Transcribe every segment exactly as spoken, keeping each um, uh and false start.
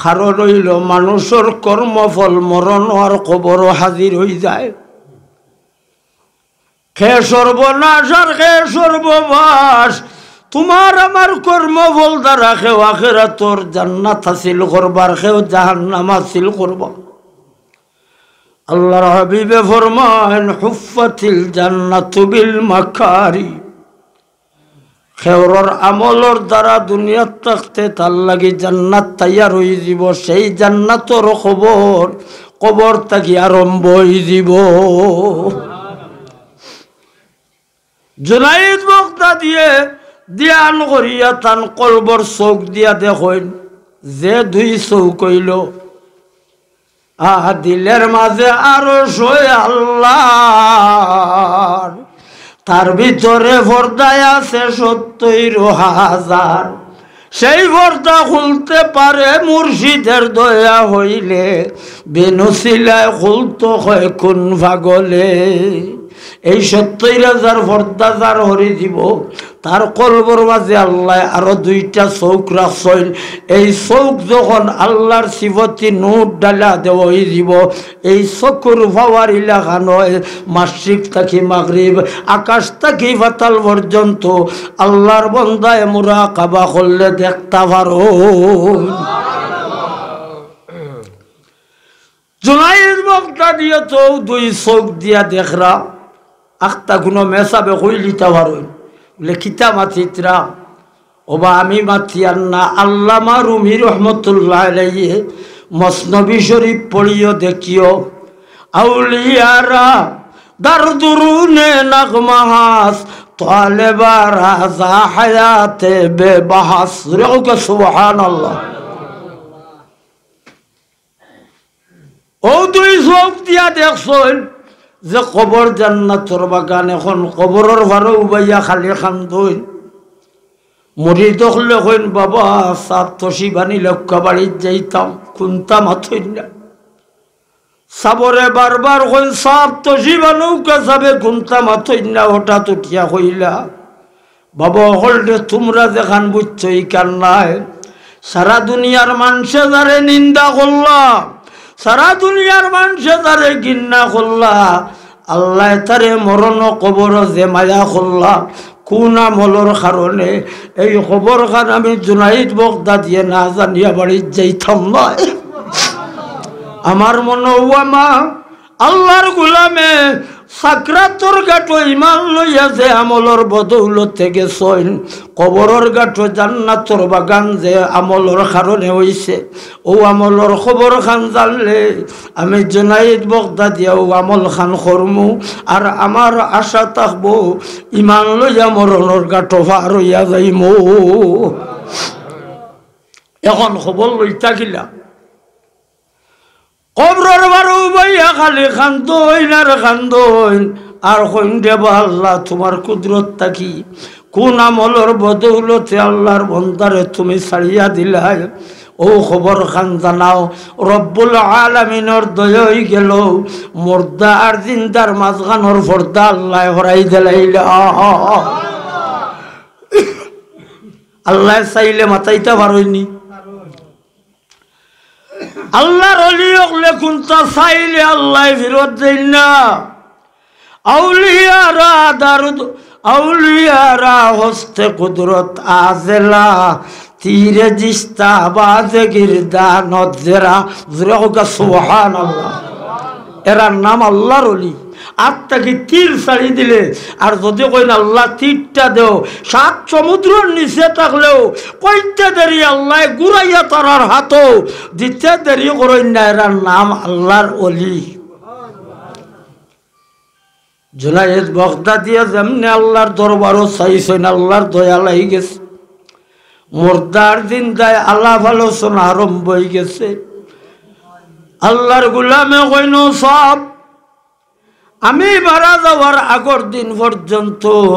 কারণ অইলো মানুষর কর্মফল মরণ অওয়ার কবরো হাজির অইযায়। কে সর্বনাশ আর কে সর্ববাস। তুমার আমার কর্মফল দ্বারা কেউ আখেরাতর জান্নাত হাসিল করবার, কেউ জাহান্নাম হাসিল করবা। আল্লার হাবিবে ফরমাইন, "হুফফাতিল জান্নাতু বিল মাকারি।" কেউরর আমলর দ্বারা দুনিয়াত থাকতে তার লাগি জান্নাত তৈয়ার অইযিবো, সেই জান্নাতর খবর কবর থাকি আরম্ভ অইযিবো। জুনাইদ বগদাদিয়ে ধ্যান করিয়া তান কলবর চউখ দিয়া দেখইন, যে দুই চউখ অইলো, আ, দিলর মাঝে আরশ আল্লার, তার ভিতরে পর্দা আছে সত্তইর হাজার। সেই পর্দা খুলতে পারে মুর্শিদের দয়া অইলে, বিন উছিলায় খুলতো কয় কুন পাগলে। এই সত্তইর হাজার পর্দা যার হরি দিবো, তার কলবর মাঝে আল্লায় আরো দুইটা চউখ রাখছইন। এই চউখ যখন আল্লার সিফতি নূর ঢালা দেওয়া অইযিবো, এই চকুর পাওয়ার ইলাখান অয় মাশরিক থাকি মাগরিব, আকাশ থাকি পাতাল পর্যন্ত আল্লার বন্দায় মুরাকাবা করলে দেখতা পারইন। জুনাইদ বগদাদিয়ে তো দুই চউখ দিয়া দেখরা, আখতা কুনু মেসাবে কইলিতা পারইন। বুলে, "কিতা মাতিত্রা?" "ওবা, আমি মাতিয়ার না।" আল্লামা রুমি রহমতুল্লাহ আলাইহি মসনবী শরীফ পড়িও দেখিও, "আউলিয়ারা দার দুরুনে নাগমাহাস, তালেবারা যা হায়াতে বেবাহাস।" জোরে কউক্কা সুবহানাল্লাহ। অউ দুই চউখ দিয়া দেখছইন যে কবর জান্নাতর বাগান, এখন কবরর পারো উবাইয়া খালি কান্দইন। মুরিদ অকলে কইন, "বাবা, সাব তশরিফ আনিলাউক্কা, বাড়িত যাইতাম, কুন্তা মাতইন না।" সাবরে বারবার কইন, "সাব তশরিফ আনউক্কা।" সাবে কুন্তা মাতইন না, হঠাৎ উঠিয়া কইলা, "বাবা অকলরে, তুমরা যেখান বুঝছো ইখান নায়। সারা দুনিয়ার মানষে যারে নিন্দা করলা, সারা দুনিয়ার মানষে যারে ঘিন্না করলা, আল্লায় তারে মরণ কবরো যে মায়া করলা, কুন আমলর কারণে? এই খবরখান আমি জুনাইদ বগদাদিয়ে না জানিয়া বাড়িত যাইতাম নায়।" আমার মনো অয় মা, আল্লার গুলামে সাকরাতর ঘাটো ইমান লইয়া যে আমলর বদৌলতে গেছইন, কবরর ঘাটো জান্নাতর বাগান যে আমলর কারণে অইছে, অউ আমলর খবরখান জানলে আমি জুনাইদ বগদাদিয়ে অউ আমলখান করমু। আর আমার আশা থাকবো ইমান লইয়া মরণর ঘাটো পার অইয়া যাইমু। এখন খবর লইতা কিলা? কবরর বারো উবাইয়া খালি কান্দইন আর কান্দইন, আর কইন, "রেবা আল্লা, তুমার কুদরত থাকি কুন আমলর বদৌলতে আল্লার বন্দারে তুমি ছাড়িয়া দিলায়?" অউ খবরখান জানাও। রব্বুল আলামিনর দয়া অইগেলো, মুর্দা আর জিন্দার মাঝখানর পর্দা আল্লায় হরাই দিলাইলা। আল্লায় চাইলে মাতাইতা পারইননি? আল্লার অলি অকলে কুন্তা চাইলে আল্লায় ফিরত দেইন না। আউলিয়ারা দারুদ, আউলিয়ারা হস্তে কুদরত আজেলা, তীরে জিস্তা বাজে গিরদা নজেরা। জোরে কউক্কা সুবহানাল্লাহ। এরার নাম আল্লার অলি। আত থাকি তীর ছাড়ি দিলে, আর যুদি কইন, "আল্লা, তীরটা দেও, সাত সমুদ্রর নিচে থাকলেও কইতে দেরি আল্লায় ঘুরাইয়া তারার হাতো দিতে দেরি করইন না", এরার নাম আল্লার অলি। জুনায়েদ বগদাদিয়ে যেমনে আল্লার দরবারো চাইছইন, আল্লার দয়া লাগি গেছে। মুর্দার জিন্দায় আলাপ আলোচনা আরম্ভ অইগেছে। আল্লার গুলামে কইন, "সাব, আমি মারা যাওয়ার আগর দিন পর্যন্ত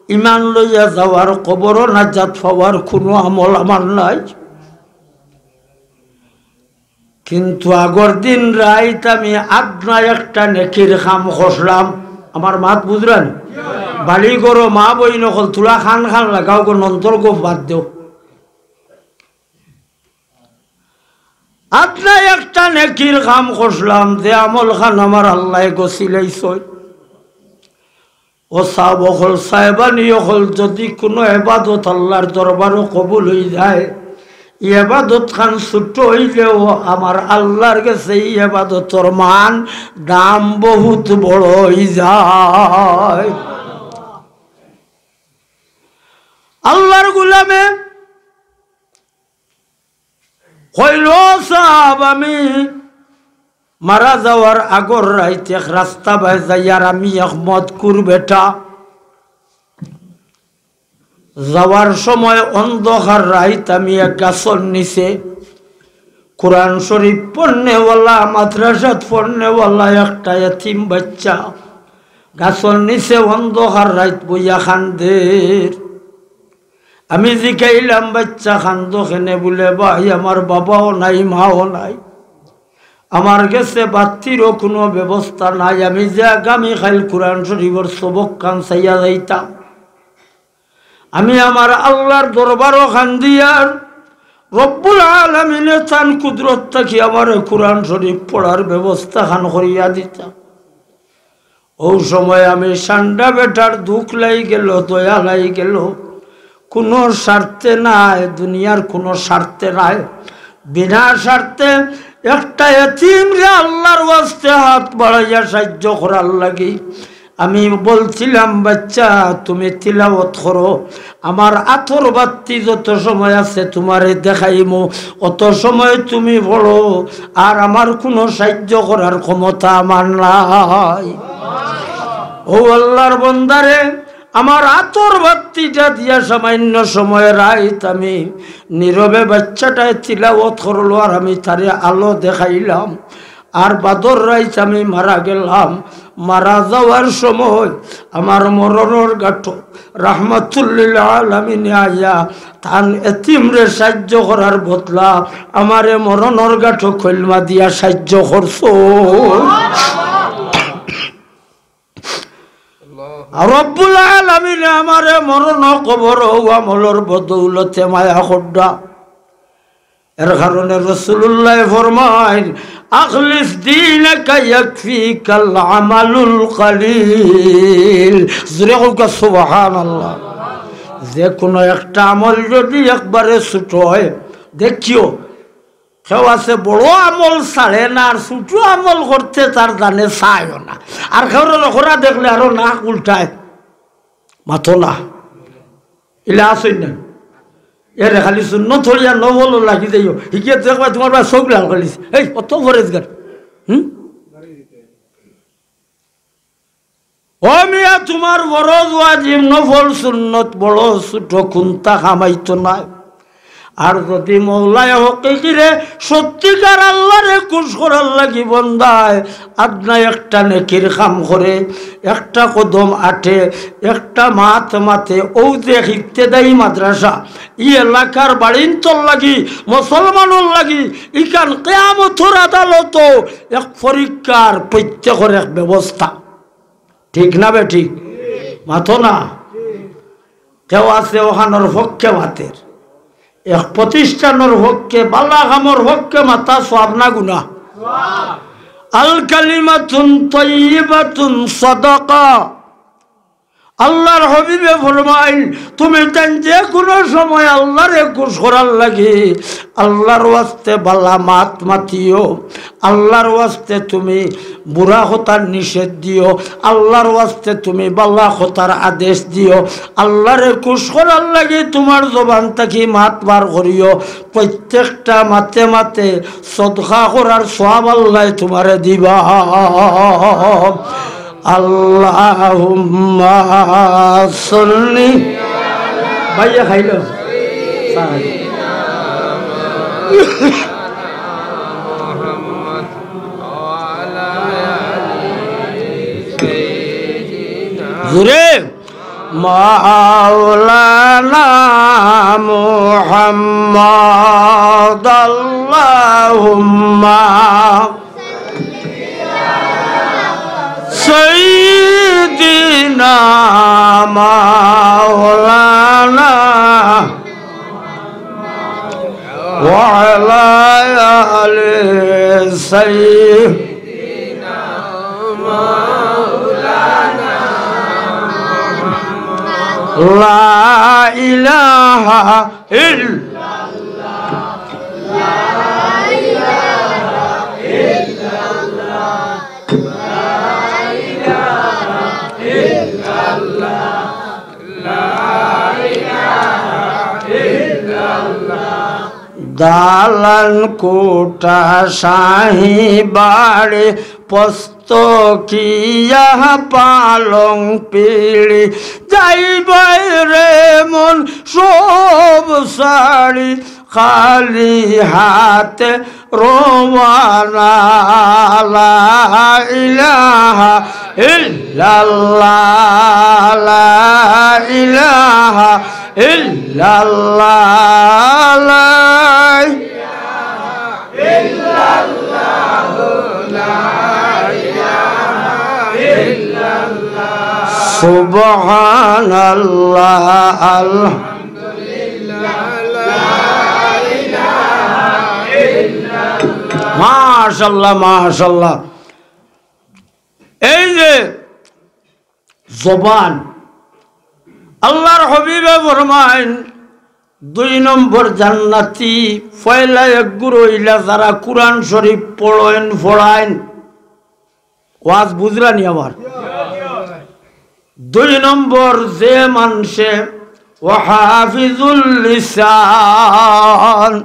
ইমান লইয়া যাওয়ার, কবরো নাজাত পাওয়ার কুনু আমল আমার নাই। কিন্তু আগর দিন রাইত আমি আদনা একটা নেকির কাম করলাম।" আমার মাত বুঝরা নি? বাড়ি ঘরো মা বইন অকল তুলা খান খান লাগাও গো, নন্দর গফ বাদ দেও। আদনা একটা নেকির কাম করলাম, যে আমল খান আমার আল্লায় গছিলাইছইন। ও সাব অকল, সাহেবানি অকল, যদি কুনু এবাদত আল্লার দরবারো কবুল অইযায়, ই এবাদত খান ছুটো অইলেও আমার আল্লার গেছে ই এবাদতর মান, দাম বহুত বড় অইযায়। আল্লার গুলামে কইল, "সাব, আমি মারা যাওয়ার আগর রাইত এক রাস্তা বায় যাইয়ার আমি এক মদখুর বেটা। যাওয়ার সময় অন্ধকার রাইত আমি এক গাছর নিচে কোরআন শরীফ পড়নেওয়ালা, মাদ্রাসাত পড়নেওয়ালা একটা এতিম বাইচ্চা গাছর নিচে অন্ধকার রাইত বইয়া কান্দের।" আমি জিকাইলাম, "বাইচ্চা কান্দো কেনে?" বুলে, "ভাই, আমার বাবাও নাই, মাও নাই, আমার গেছে বাত্তিরও কুনু ব্যবস্থা নাই। আমি যে আগামী কাইল কোরআন শরীফর সবক খান চাইয়া যাইতাম, আমি আমার আল্লার দরবারো কান্দিয়ার, রব্বুল আলামিনে তান কুদরত থাকি আমারে কোরআন শরীফ পড়ার ব্যবস্থা খান করিয়া দিতা।" অউ সময় আমি সান্ডা বেটার দুখ লাগি গেল, দয়া লাগি গেল। কুনু স্বার্থে নায়, দুনিয়ার কুনু স্বার্থে নায়, বিনা স্বার্থে একটা এতিমরে আল্লার ওয়াস্তে হাত বাড়াইয়া সাইয্য করার লাগি। আমি বলছিলাম, "বাইচ্চা, তুমি তিলাওয়াত করো, আমার আতর বাত্তি যত সময় আছে তুমারে দেখাইমু, অত সময় তুমি পড়ো, আর আমার কুনু সাইয্য করার ক্ষমতা আমার নাই।" ও আল্লার বন্দারে, আমার আতর বাত্তিটা দিয়া সামান্য সময় রাইত আমি নীরবে বাইচ্চাটায় তিলাওয়াত করলো, আর আমি তারে আলো দেখাইলাম। আর বাদর রাইত আমি মারা গেলাম। মারা যাওয়ার সময় আমার মরণর গাটো রহমাতুল্লিল আলামিনে আইয়া তান এতিমরে সাইয্য করার বদলা আমারে মরণর গাটো কলমা দিয়া সাইয্য করছো। আর রব্বুল আলামিনে আমারে মরণ কবর অউ আমলর বদৌলতে মায়া কররা। এর কারণে রাসূলুল্লায় ফরমাইন, "আখলিস দীনাকা ইয়াকফিকাল আমালুল কলিল।" জোরে কউক্কা সুবহানাল্লাহ। যে কুনু একটা আমল যদি একবারে ছুটো অয়, দেখিও, কেউ আছে বড় আমল ছাড়ে না, আর ছুটো আমল করতে তার জানে চায়ও না। আর কেউরে লখরা দেখলে আরো নাক উল্টায়, মাতো না। ইলা আছইন না? এরে খালি সুন্নত পড়িয়া নফলো লাগি যাইও। হিকিয়ে দেখবায় তুমার বায় চউখ লাল করিলিছে। এই, অত পরেজগার। হুম? ও মিয়া, তুমার ফরজ, ওয়াজিব, নফল, সুন্নত বড় ছুটো, কুন্তা কামাইতো নায়। আর যদি মওলায় হকিকিরে সত্যিকার আল্লারে খুশ করার লাগি বন্দায় আদনা একটা নেকির কাম করে, একটা কদম আটে, একটা মাত মাতে, অউ যে ইবতেদায়ী মাদ্রাসা, ই এলাকার বাড়িন্তর লাগি, মুসলমানর লাগি, ইখান কিয়ামতর আদালতো এক পরীক্ষার প্রত্যেকর এক ব্যবস্থা। ঠিক না বেঠিক? মাতো না। কেউ আছে অখানর পক্ষে মাতের, এক প্রতিষ্ঠানর পক্ষে, বালা কামর পক্ষে মাতা সওয়াব না গুনা? আল কালিমাতুন তাইয়িবাতুন সাদাকা। আল্লার হাবিবে ফরমাইন, তুমি তাইন যে কুনু সময় আল্লারে খুশ করার লাগি আল্লার ওয়াস্তে বালা মাত মাতিও, আল্লার ওয়াস্তে তুমি বুরা কথার নিষেধ দিও, আল্লার ওয়াস্তে তুমি বালা কথার আদেশ দিও, আল্লারে খুশ করার লাগি তুমার জবান থাকি মাত বার করিও। প্রত্যেকটা মাতে মাতে সদকা করার সওয়াব আল্লায় তুমারে দিবা। আল্লাহুম্মা সাল্লি। ভাইয়া খাইল। জোরে। মাওলানা মুহাম্মদ, আল্লাহুম্মা সাইয়্যিদিনা মাওলানা ওয়া আলা আলি سيدنا مولانا لا إله إلا দালান কোঠা শাহী বাড়ি, পোস্তকিয়া পালং পিড়ি, যাইবায় রে মন সব ছাড়ি, খালি হাতে রওয়ানা। লা ইলাহা ইল্লাল্লাহ, লা ইলাহা ইল্লাল্লাহ, লা ইলাহা ইল্লাল্লাহ, লা ইলাহা ইল্লাল্লাহ। সুবহানাল্লাহ, আল- মাশাআল্লাহ, মাশাআল্লাহ। এই যে জবান, আল্লাহর হাবিবে ফরমাইন, দুই নম্বর জান্নাতি, পয়লা এক গুরু অইলা যারা কোরআন শরীফ পড়ইন, পড়াইন। ওয়াজ বুঝরানি আমার? দুই নম্বর যে মানষে, ওয়া হাফিজুল লিসান।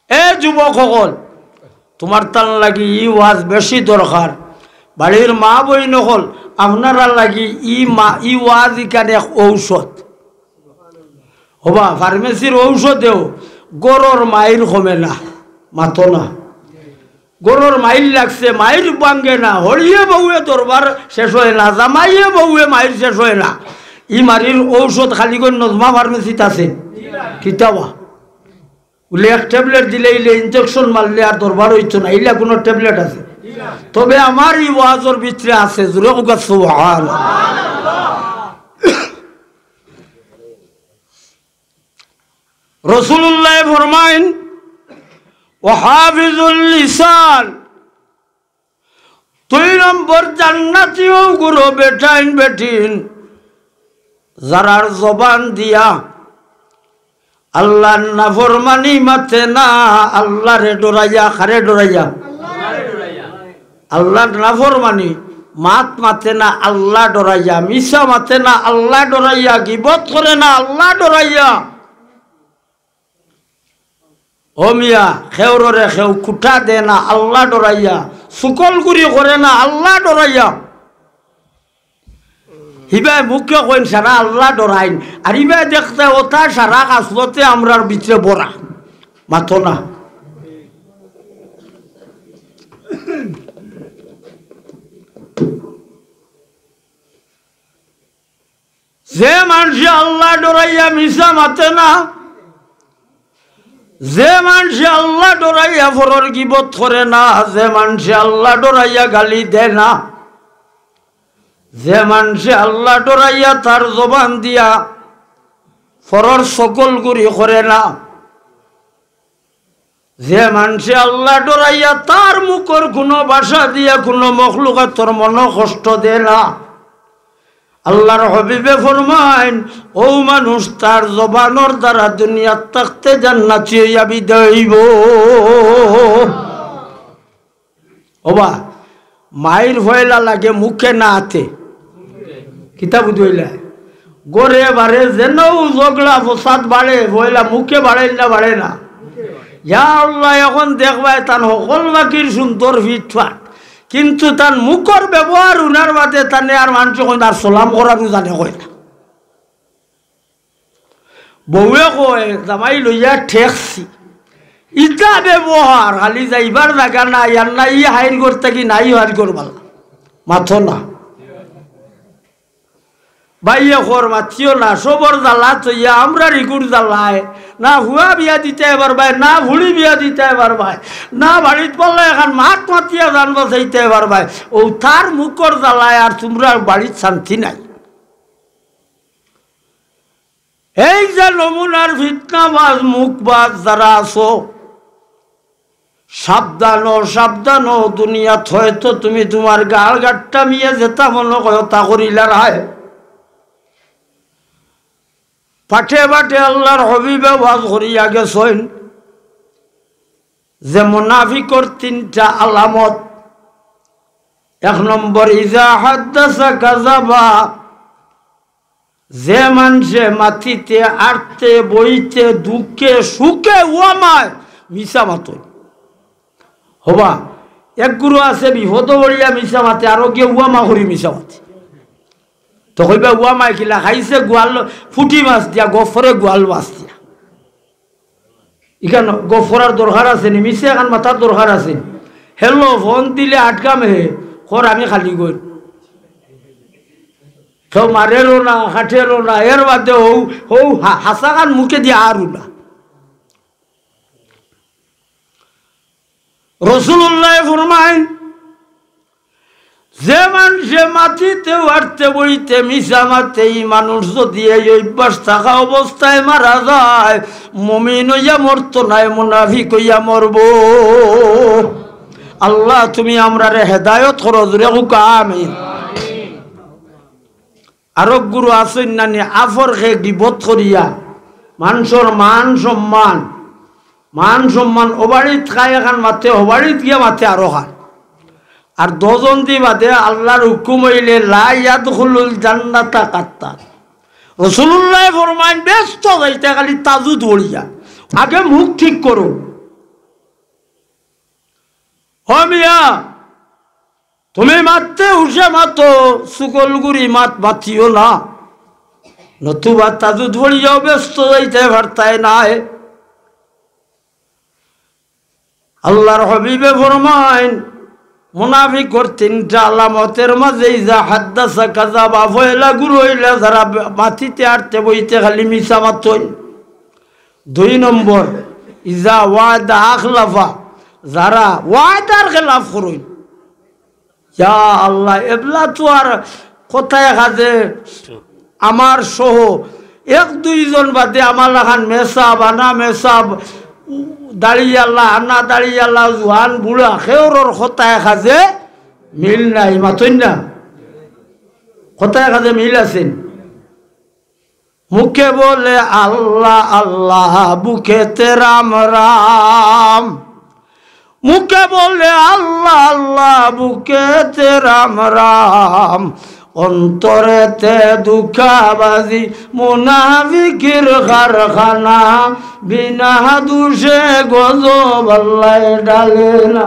এ যুবক অকল, তুমার তান লাগি ই ওয়াজ বেশি দরকার। বাড়ির মা বইন অকল, আপনারার লাগি ই মা, ই ওয়াজ ইখান এক ঔষধ। হবা, ফার্মেসির ঔষধেও গরর মাইর কমে না, মাতো না। গরর মাইর লাগছে, মাইর ভাঙ্গে না, হড়িয়ে বউয়ে দরবার শেষ অয় না, জামাইয়ে বউয়ে মাইর শেষ অয় না। ই মাইরর ঔষধ খালি কই নজমা ফার্মেসিত আছে? কিতাবা? বুলে এক ট্যাবলেট দিলে, ইলে ইনজেকশন মারলে আর দরবার অইতো না, ইলা কুনু ট্যাবলেট আছে? তবে আমার ই ওয়াজর ভিতরে আছে, জোরে কউক্কা সুবহানাল্লাহ। রাসুলুল্লায় ফরমাইন, "ওয়া হাফিজুল লিসান।" দুই নম্বর জান্নাতি অউ গুরু বেটাইন বেটিন, যারার জবান দিয়া আল্লাহর নাফরমানি মাতে না, আল্লাহরে ডরাইয়া। কারে ডরাইয়া? আল্লাহর নাফরমানি মাত মাতে না, আল্লাহ ডরাইয়া। মিছা মাতে না, আল্লাহ ডরাইয়া। গিবত করে না, আল্লাহ ডরাইয়া। ও মিয়া, খেউররে খেউ খুটা দে না, আল্লাহ ডরাইয়া। চুগলখুরি করে না, আল্লাহ ডরাইয়া। হিবায় মুখে কইন সারা আল্লাহ ডরাইন, আর ইবায় দেখতে অতা সারা গাফলতে আমরার ভিতরে ভরা। মাতো না। যে মানষে আল্লাহ ডরাইয়া মিছা মাতে না, যে মানষে আল্লাহ ডরাইয়া পরর গিবত করে না, যে মানষে আল্লাহ ডরাইয়া গালি দেয় না, যে মানষে আল্লাহ ডরাইয়া তার জবান দিয়া পরর চুগলখুরি করে না, যে মানষে আল্লাহ ডরাইয়া তার মুখর কুনু ভাষা দিয়া কুনু মখলুকাতর মনো কষ্ট দেয় না, আল্লাহর হাবিবে ফরমাইন, অউ মানুষ তার জবানর দ্বারা দুনিয়াত থাকতে জান্নাতি অইয়া বিদায় অইবো। ওবা, মাইর পয়লা লাগে মুখে না আতে। কিতা বুঝাইলা? ঘরে বারে যেনউ ঝগড়া ফসাদ বাড়ে, পয়লা মুখে বাড়ে না, বাড়ে না? ইয়া আল্লাহ, অখন দেখবায় তান হকল বাকির সুন্দর ফিটফাট, কিন্তু তান মুখর ব্যবহার হুনার বাদে তানে আর মানষে কইন, আর সালাম করারও জানে কয় না। বউয়ে কয়, জামাই লইয়া ঠেকছি। ইতা ব্যবহার, খালি যাইবার জাগা নাই, আর না ই হাইর ঘর থাকি না ই হাইর ঘর বালা। মাতো না। ভাইয়ে কর, মাতিও না, সবর জ্বালা থইয়া আমরার ইগুর জ্বালায়। না ফুয়া বিয়া দিতায় পারবায়, না ফুড়ি বিয়া দিতায় পারবায়, না বাড়িত পাল্লা এখান মাত মাতিয়া জান বাচাইতায় পারবায়। অউ তার মুখর জ্বালায় আর তুমরার বাড়িত শান্তি নাই। এই যে নমুনার ফিতনাবাজ, মুখবাজ যারা আছো, সাবধান অও, সাবধান অও, দুনিয়াত হয়তো তুমি তুমার গাল গাট্টা মিয়া যেতা মনো কয় তা করিলার হায়। পাটে পাটে আল্লার হাবিবে ওয়াজ করিয়া গেছইন যে মুনাফিকর তিনটা আলামত। এক নম্বর, ইজা হাদ্দাসা কাযাবা, যে মানষে মাতিতে, আটতে, বইতে, দুঃখে, সুখে, উয়ামায় মিছা মাতইন। হবা, এক গুরু আছে বিপদো পড়িয়া মিছা মাতে, আরোগিয়ে উয়ামা করি মিছা মাতে। তো কইবা, উয়ামায় কিলা? খাইছে গোয়াল, ফুটি মাছ দিয়া, গফরে গোয়াল মাছ দিয়া। ইখান গফরার দরকার আছে নি? মিছা এখান মাতার দরকার আছে নি? হেলো, ফোন দিলে আটকাম হে, কর আমি খালি গই। কেউ মারেরও না, কাটেরও না, এর বাদে হউ, হউ হা-, হাছাখান মুখে দিয়া আরও না। রাসুলুল্লায় ফরমাইন, যে মানষে মাতিতে, আটতে, বইতে মিছা মাতে, ই মানুষ যুদি এই অভ্যাস থাকা অবস্থায় মারা যায়, মুমিন অইয়া মরতো নায়, মুনাফিক অইয়া মরবো। আল্লাহ, তুমি আমরারে হেদায়ত করো, জোরে কউক্কা আমিন। আরক গুরু আছইন না নি, আফরকে গিবত করিয়া, মানষর মান সম্মান, মান সম্মান, অবাড়িত খায় এখান মাতে, অবাড়িত গিয়া মাতে আরোখান। আর দশজনদি বাদে আল্লার হুকুম অইলে, লা ইয়াদখুলুল জান্নাতা কাত্তাত। রাসুলুল্লায় ফরমাইন, বেহেস্তো যাইতে খালি তাজুদ পড়িয়া। আগে মুখ ঠিক করো। ও মিয়া, তুমি মাততে হুশে মাতো, চুগলখুরি মাত মাতিও না, নতুবা তাজুদ পড়িয়াও বেহেস্তো যাইতে পারতায় নায়। আল্লার হাবিবে ফরমাইন, মুনাফিকর তিনটা আলামতর মাঝে ইজা হাদ্দাসা কাযাবা, পয়লা গুরু অইলা যারা মাতিতে, আটতে, বইতে খালি মিছা মাতইন। দুই নম্বর, ইজা ওয়াদা আখলাফা, যারা ওয়াদার খেলাফ করইন। ইয়া আল্লাহ, এবলা তো আর কথায় কাজে আমার সহ এক দুইজন বাদে আমার লাখান মেসাব, আনা মেসাব, দাড়িআলা, আনা দাড়িআলা, জোয়ান বুড়া, কেউরর কথায় কাজে মিল নাই, মাতইন না? কথায় কাজে মিল আছে নি? মুখে বলে আল্লাহ আল্লাহ, বুকেতে রাম রাম। মুখে বলে আল্লাহ আল্লাহ, বুকেতে রাম রাম। অন্তরেতে ধুকাবাজি, মুনাফিকির কারখানা। বিনা দুষে গজব আল্লায় ডালে না।